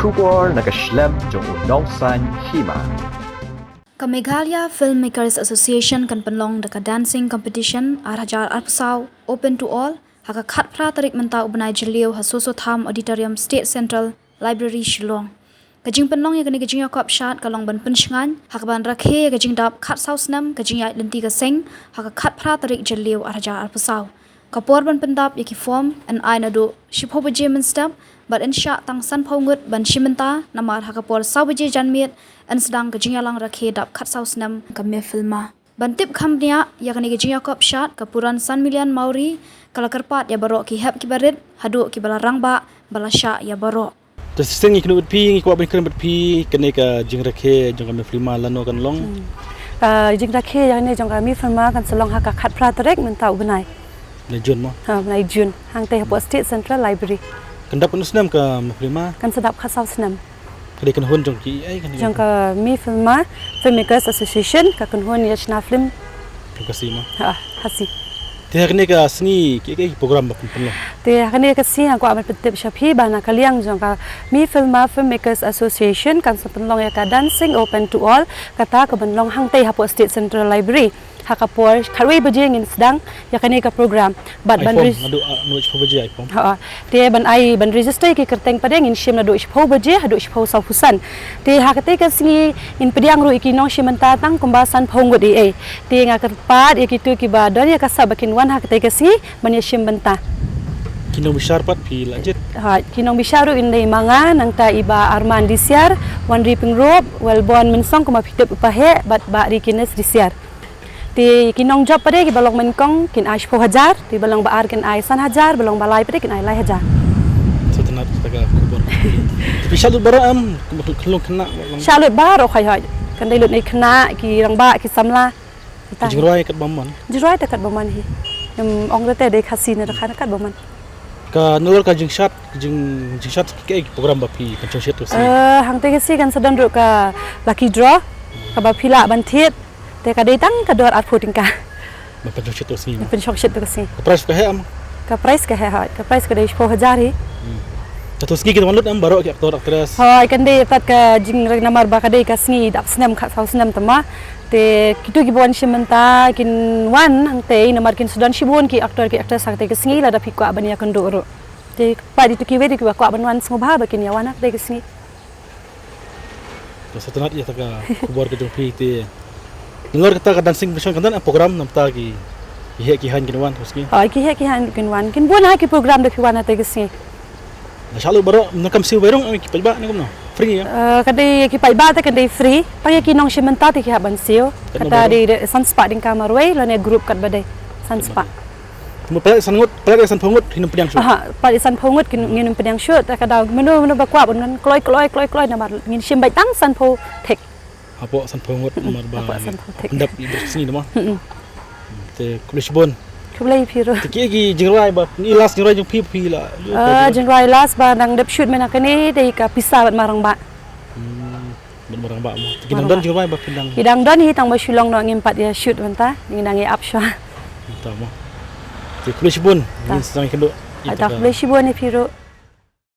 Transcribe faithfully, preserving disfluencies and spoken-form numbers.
Khubor na ka shlem jong u nongsaiñ hima. Ka Meghalaya Filmmakers Association kan pynlong da ka Dancing Competition ar hajar arphew saw Open to All ha ka khatphra tarik mynta u bnai Jylliew ha Soso Tham Auditorium, State Central Library, Shillong. Ka jingpynlong ïa kane ka jingïakop shad ka long ban pynshngaiñ ha kaban rakhe ïa ka jingdap khatsaw snem ka jingïaid lynti ka seng ha ka khatphra tarik Jylliew ar hajar arphew saw. Ka por ban pyndap ïa ki form yn ai naduh shiphew baje mynstep bad yn shah tang sanphew ngut ban shim bynta, namar ha ka por saw baje janmiet yn sdang ka jingïalang rakhe dap khatsaw snem ka MeFILMA. Ban tip kham bniah ïa kane ka jingïakop shad, ka Puran San Million Mawrie ka la kyrpad ïa baroh ki hep ki barit haduh kiba la rangbah ba la shah ïa baroh. Te shisien ngi kynduh bad phi, ngi kwah ban kren bad phi kane ka jingrakhe jong ka MeFILMA lano kan long. Hmm. Ka jingrakhe ïa kane jong ka MeFILMA kan sa long ha ka khatphra tarik mynta u bnai. Bnai Jun mo? Ha, bnai Jun. Hangtei hapoh State Central Library. Kan dap katno snem ka MeFILMA? Kan sa dap khatsaw snem. Ka dei kynhun jong ki, eh, kane jong ka MeFILMA, Filmmakers Association, ka kynhun ïa shna film. Film Khasi mo? Ha, Khasi. Te ha kane ka sngi ki, ki, ki program ba pynlong? Te ha kane ka sngi nga kwah ban pyntip sha phi ba na ka liang jong ka MeFILMA Filmmakers Association kan sa pynlong ïa ka Dancing Open to All, kata kaban long hangtei hapoh State Central Library. Ha ka por khatwei baje ngin sdang ïa kane ka program. Bad ban ai form, ris- naduh, ah, naduh shiphew baje ai form. Ha, ha. Te ban ai, ban register ïa ki kyrteng pat de ngin shim naduh shiphew baje haduh shiphew sawphew san. Te ha katei ka sngi ngin pdiang ruh ïa ki nongshim bynta tang kumba sanphew ngut ei ei. Te nga kyrpad ïa kito kiba don ïa ka sap ba kin wan ha katei ka sngi ban ïa shim bynta. Ki nongbishar pat phi la jied? Ha, ki nongbishar ruh kin dei ma nga, nangta i Bah Arman Disiar, Wanri Pyngrope, Wellborn Mynsong kumba phi tip u pa heh, bad Bah Rikines Disiar. Te ki nongjop pat de kiba long nyngkong kin ai shiphew hajar, te ba long ba ar kin ai san hajar, ba long ba lai pat de kin ai lai hajar. Sngewtynnat ïa kata ka khubor. Te phi shah lut baroh em, khyllung khynnah ba long? Shah lut baroh khai hoi. Kan dei lut na ki khynnah, ki rangbah, ki samla. Ki jingrwai katba mon? Jingrwai te katba mon hi. Em, ong rete dei Khasi ne da khan katba mon. Ka nalor ka jingshad, jing, jingshad ki, ki program ba phi pynshong shit tu sngi? Eh, hangtei ka sngi kan sa don ruh ka lucky draw, kaba phi lah ban thied. Te ka dei tang ka dor arphew tyngka. Ban pynshong shit tu sngi mo? Ban pynshong shit tu sngi. Ka prize ka heh em? Ka prize ka heh hoi. Ka prize ka dei shiphew hajar hi. Hmm. Te tu sngi kin wan lut em baroh ki actor, actress? Hoi, kan dei pat ka jingrwai namar ba ka dei ka sngi dap snem khatsaw snem te ma. Te kito kiba wan shim bynta kin wan hangtei namar kin sa don shibun ki actor ki actress hangtei ka sngi lada phi kwah ban ïakynduh ruh. Te pat ito kiwei de kiba kwah ban wan sngewbha ba kin ïa wan hangtei ka sngi. Nga sngewtynnat ïa kata ka khubor ka jong phi te. Nalor kata ka dancing competition kan don em program namar kata ki, ki heh ki haiñ kin wan tu sngi? Ha, ki heh ki haiñ kin wan. Kin bun ha ki program da phi wan hangtei ka sngi. Nga shah lut baroh, nang kam siew baroh, em, ki paidbah ne kumno? Free ïa? Eh, ka dei ki paidbah te kan dei free. Tang ïa ki nongshim bynta te ki hap ban siew. Katno baroh? Kata dei, dei san spah tyngka marwei, lane group katba dei san spah. Mo palat san ngut, palat san phew ngut, ngin ym pdiang shuh. Aha, palat san phew ngut, ngin, ngin ym pdiang shuh, te ka dei mano, mano ba kwah ban wan kloi, kloi, kloi, kloi, namar ngin shim beit tang san phew thik. Hapoh san phew ngut, mm, namar ba hapoh san phew thik. Pyndap ïa ka sngi mo. Mm-mm. Te khublei shibun. Khublei phi ruh. Te ki, ki jingrwai ba, ni last jingrwai jong phi, phi la. Ah, jingrwai last ba dang dep shoot mynta kane, dei ka Pisa bad Marangbah. Hmm. Bad Marangbah mo. Te ki dang don jingrwai ba phi dang? Ki dang don hi tang ba shu long noh ngim pat ïa shoot mynta, ngi dang ïa ap shuwa. Mynta mo. Te khublei shibun. Ta. Ngin sa ïakynduh. Ta, khublei shibun ïa phi ruh.